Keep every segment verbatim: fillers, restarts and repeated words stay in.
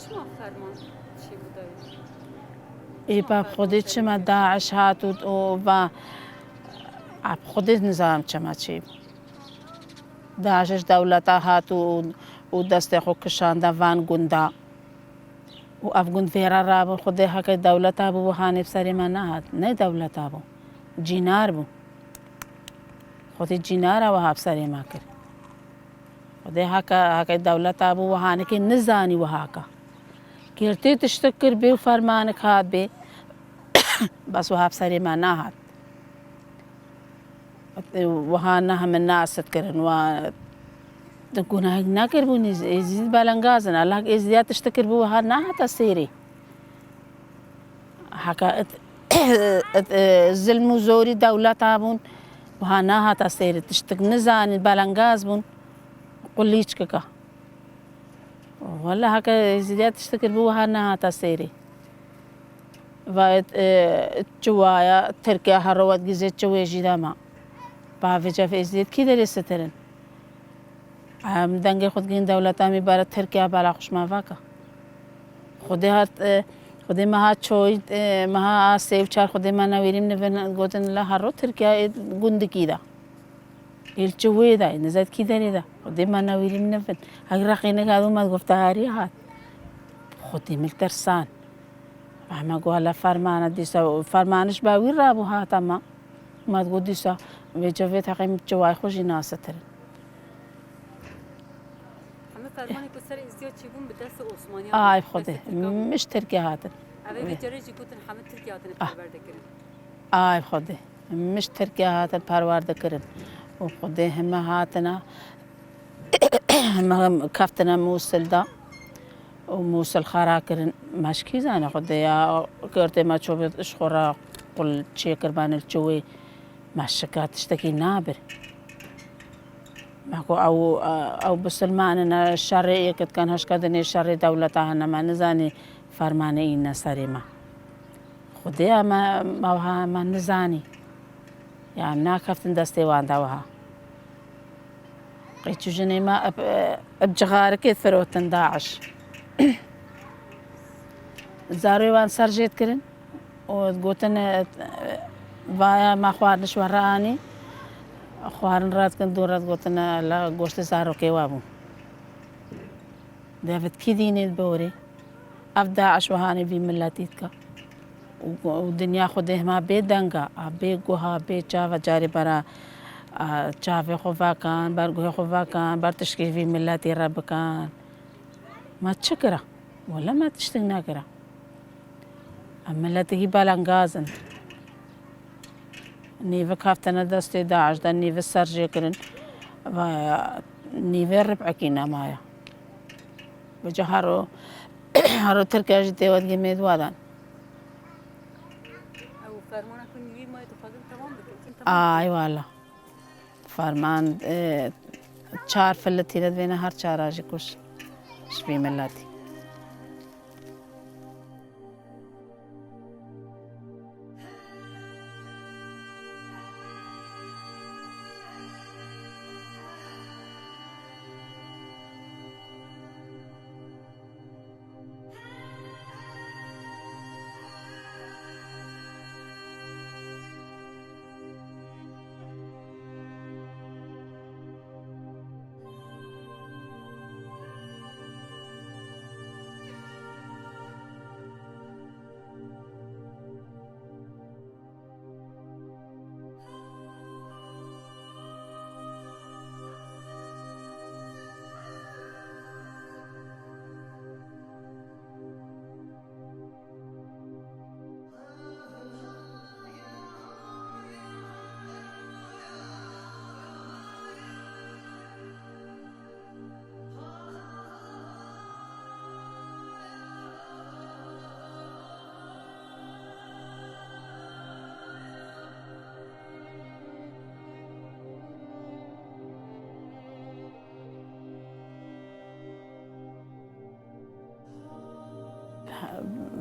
Çima ferman çêbû dayê? Ê, ba xwedê çima DAIŞ hat û, û va, a xwedê nizanim çima çêbû. DAIŞ ji dewleta hat û, û destê xwe kişande van gunda. Û ev gund vêra rabin, xwedê heke dewleta bû, wiha nê bi serê me nehat. Ne dewleta bû. Cînar bû. Xwedê cînara wiha bi serê me kir. Xwedê heke, heke dewleta bû, wiha nekê nizanî wiha ka. Kêrtê tiştik kir bê û fermanik hat bê. Bes wiha bi serê me nehat. Wiha ne heme nasit kirin, wa di gunahek nekiribûn, Êz-, Êzîd belengaz in. Allah Êzîdiya tiştik kiribû, wiha nehata sêrê. Heke it, it, e, zilm û zorî dewleta bûn, wiha nehata sêrê. Tiştik nizanî, belengaz bûn, qulîçkika. Wele heke Êzîdiya tiştik kiribû, wiha nehata sêrê. Va, e, çi waya, Tirkiye her ro wet gizê çi wê jî dema. Ba vê cevê Êzîdiyê kî derê sitirin? Em dengê xwe digihîn dewleta me bere Tirkiye bela xwe ji me veke. Xwedê hat, e, xwedê meha çoy, e, meha a sê û çar xwedê me newêrîm nivin gotin la her ro Tirkiye ê gundikî de. Ê li çi wê de, ê nizet kî derê de. Xwedê me newêrîm nivin. Hek reqê nigado me gofteharî hat. Xwedê min tirsan. Heme got hele fermana dîsa, fermaniş be wî rabû hata me. Me digot dîsa vê cevê teqî min çi wayê xwe jî nasitirin. Hemî fermanê ku ser Êzdiya çêbûn bi destê Osmaniyan Ay bûn, Xwedê, destê Tirkan bûn. Min ji Tirkiye hatin. Ev ê vê Vê. Carê jî gotin hemî Tirkiye hatine Ah. perwerde kirin. Ay Xwedê, min ji Tirkiye hatin perwerde kirin. Û Xwedê heme hatine, heme keftine Mûsil de. Û Mûsil xera kirin. Me ji kî zanî Xwedê ya, girtê me çûbit ji xwe re qul çêkir me li çûwê. Me şika tiştekî nabir. Me ku ew, ew bisilman in, şerê yek dikin, hişka dinê şerê dewleta hene, me nizanî fermanê î ne serê me. Xwedê me, me wiha me nizanî. Ya em nakeftin destê wan de wiha. Qîç û jinê me eb, eb cixarikê firotin DAIŞ. Zarê wan ser jê dikirin û gotin, vaya me xwarin ji we re anî. Xwarin re dikin, dû re digotin, la goştê zarokê we bû. Devit kî dînê borê? Ev DAIŞ wihanê vî miletî dike. Û, û dinya Xwedê hema bê denga, a bê guha, bê çava carê bera, a, çavê xwe vekan, ber guhê xwe vekan, ber tişkê vî miletî re bikan. Me çi kira? Wele me tiştek nekira. Em miletekî belengaz in. Nîvik heftene destê DAIŞ de, nîvik ser jê kirin. Ve nîvê ribekî nemaye. Vêca hero, hero Tirkiye jî tê wet gimê dwadan. Ew fermana ku nîvî mayê dixwazin temam bikin. Ay wala. Ferman, e, çar fil li tîne divêne her çara jî kuş. Ji vî miletî.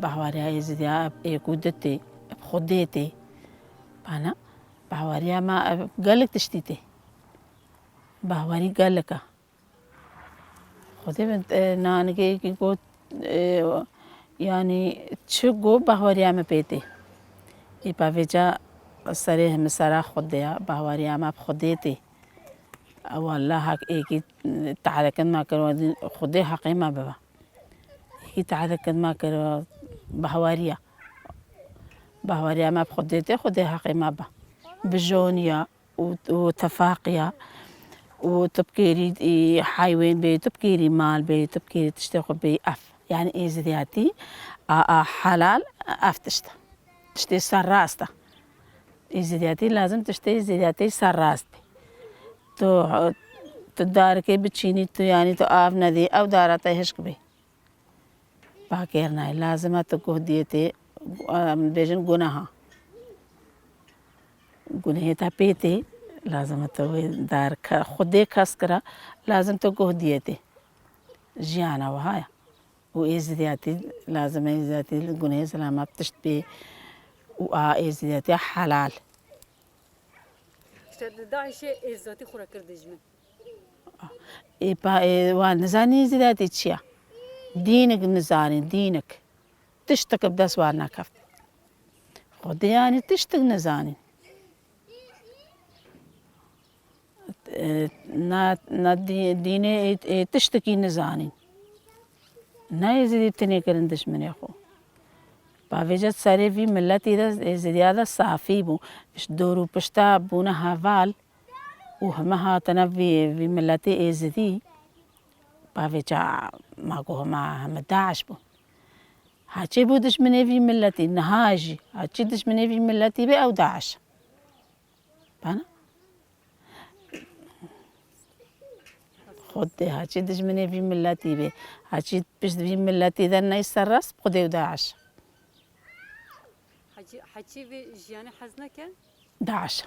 Bahwariya Êzidiya ê ku di tê, bi Xwedê tê. Bana, bahwariya me ev gelek tiştî tê. Bahwarî gelek e. Xwedê min, e, nanigeyekî got, e, yanî çi got bahweriya me pê tê. Ê pa vêca serê heme sera Xwedê ya, bahweriya me bi Xwedê tê. Wallah hak êkî tehlike me kir, Xwedê heqê me bibe. Êkî tehlike me kir, bahweriya. Bahweriya me bi Xwedê tê, Xwedê heqê me be. Bijoniya û, û tefaqiya û tu bikêrî, e, heywên bê, tu bikêrî mal bê, tu bikêrî tiştê xwe bê, ev. Yani êzidiyatî a, a helal ev tişt e. Tiştê serrast e. Êzidiyatî lazim tiştê êzidiyatî serrast bê. Tu, tu darikê biçînî, tu yani tu av nedî, ew dara te hişk bê. Pakêr nayê. Lazim e tu guh diyê tê, em bêjin guneha. Gunehê te pê tê, lazim e tu wê dar ke-, Xwedê kes kira, lazim tu guh diyê tê. Jiyana wiha ye. Û êzidiyatî, lazim e êzidiyatî li gunehê zilama tişt bê û a êzidiyatiya helal. İşte DAIŞ'ê êzidiyatî xwe re kir dijmin. Ê pa, ê, wan nizanî êzidiyatî çi ye? Dînik nizanîn, dînik. Tiştik bi dest wan nekeft. Xwedê yanî tiştik nizanîn. E, na, na dî-, dînê ê, ê tiştekî nizanîn. Ne êzidî tinê kirin dijminê xwe. Pavêce serê vî miletî de êzidiya de safî bû. Ji dor û pişta bûne heval û heme hatine vî, vî miletê êzidî. Pavêca ma got hema heme DAIŞ bû. Haçê bû dijminê vî miletî, niha jî. Haçî dijminê vî miletî bê ew DAIŞ. Bana? Xwedê haçî dijminê vî miletî bê. Haçî pişt vî miletî de ney serrast, Xwedê û DAIŞ. Hecî, heçî vê jiyanê hez neke? DAIŞ.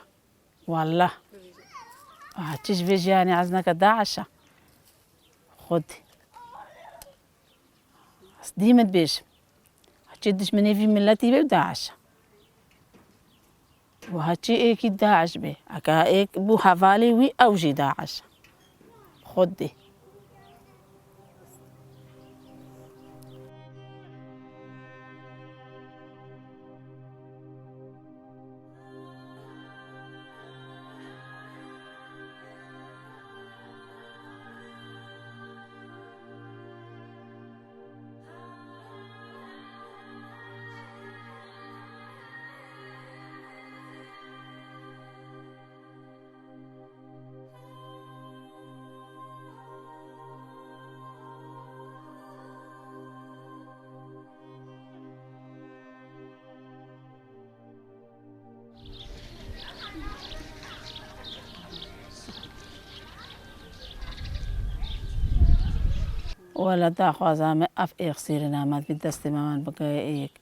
Wallah. Bibêje. Haçî ji vê jiyanê hez neke DAIŞ e. Xwedê. Ez dî min dibêjim. Heçî dijminê vî miletî be DAIŞ e. Û heçî êkî DAIŞ be. Eke êk bû hevalê wî ew jî DAIŞ e. Xwedê. Wela daxwaza me ev êxsîrina me vî destê me, me bike êk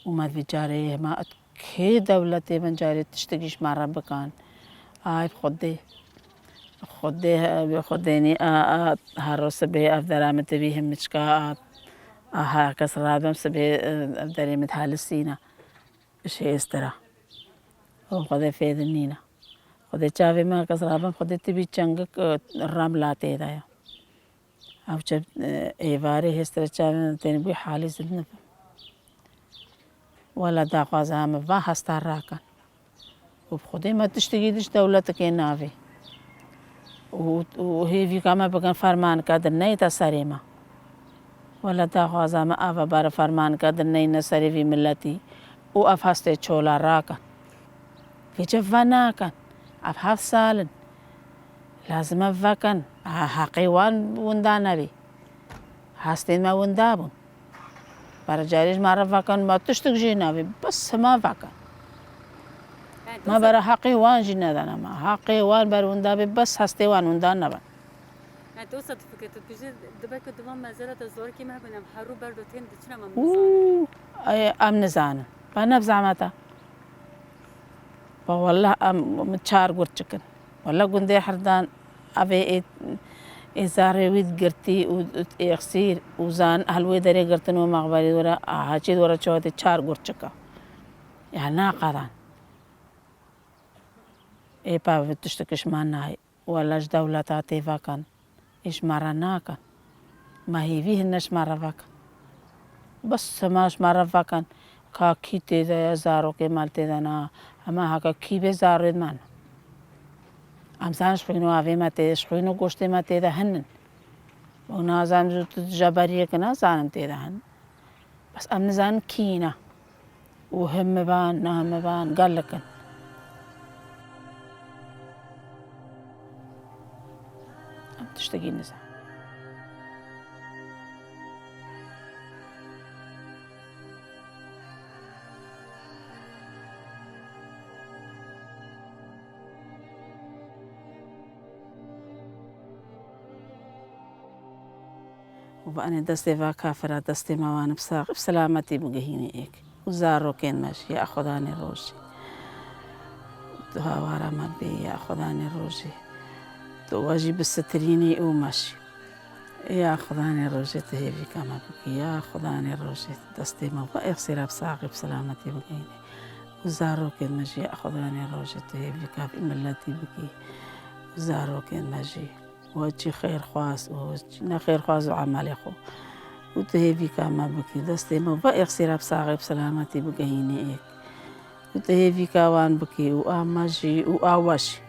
û me vî carê hema kê dewletê bin carê tiştekî ji me re bikan. Ay Xwedê, Xwedê, Xwedênî a, a, hero sibê ev dera min tevî himiçka a, a, her kes radem sibê, e, ev derê min halisîna. Ji hêstira. Û Xwedê fêdin nîne. Xwedê çavê me kes rabin, Xwedê tibî çengik, e, remla tê de ye. Ew çi, e, êvarê hêstira çavê me tên bû halî zidin. Wela daxwaza me va hasta rakin. Û bi Xwedê me tiştekî diş dewletekê navê. Û, û hêvîka me bikin fermanka din neyta serê me. Wela daxwaza me ava bare fermanka din neyne serê vî miletî û ev hestê çola rakin. Vêce venakin. Ev heft sal in. Lazim e vekin. Ha, heqê wan winda nebî. Hestên me winda bûn. Bere carê ji me re vekin, me tiştik jê navê, bes hema vekin. Yani, Me dosa bere heqê wan jî nedane me. Heqê wan ber winda bê, bes hestê wan winda nebin. Yani, dosa tu fikir, tu dibêjî, dibe ku di van mezara de zarokê me hebin, em her rû ber de tên diçin, em, em nizanin. Û, ê, em nizanin. Ba ne bi zehmet e. Ba wallah em, em çar gurçik in. Wela gundê Hirdan evê ê, ê zarê wî girtî û, û êxsîr û zan hel wê derê girtin û mexberî were, aha, çî were çawatê çar gurçika. Ya naqadan. Ê pa vê tiştekî ji me nayê. Wela ji dewleta tê vekin. Ê ji me re nakin. Me hêvî hine ji me re vekin. Bes hema ji me re vekin, ka kî tê de ye, zarokê me tê de ne, hema heke kî bê zarê me ne. Em zanin ji xwîn û avê me tê de, ji xwîn û goştê me tê de hinin. Û nazanim ji tu jeberiyek nazanim tê de hin. Bes em nizanin kî ne. Û himivan, nehimivan, gelek in. Em tiştekî nizan. Û bi enê destê va kafira destê me wan bi sax, bi selametî bigihînî êk. Û zarokên me jî ya Xudanê rojî. Tu hawara me bî ya Xudanê rojî. Tu we jî bisitirînî û me jî. Ya Xudanê rojê tu hêvîka me bikî, ya Xudanê rojê tu destê me ve êxsîra bi saxî bi selametî bigihînî. Û zarokên me jî ya Xudanê rojê tu hêvîka vî miletî bikî. Û zarokên me jî. Û çi xêrxwaz û çi nexêrxwaz û emelê xwe. Û tu hêvîka me bikî, destê me ve êxsîra bi saxê bi selametî bigehînî êk. Û tu hêvîka wan bikî û a me jî û a we jî.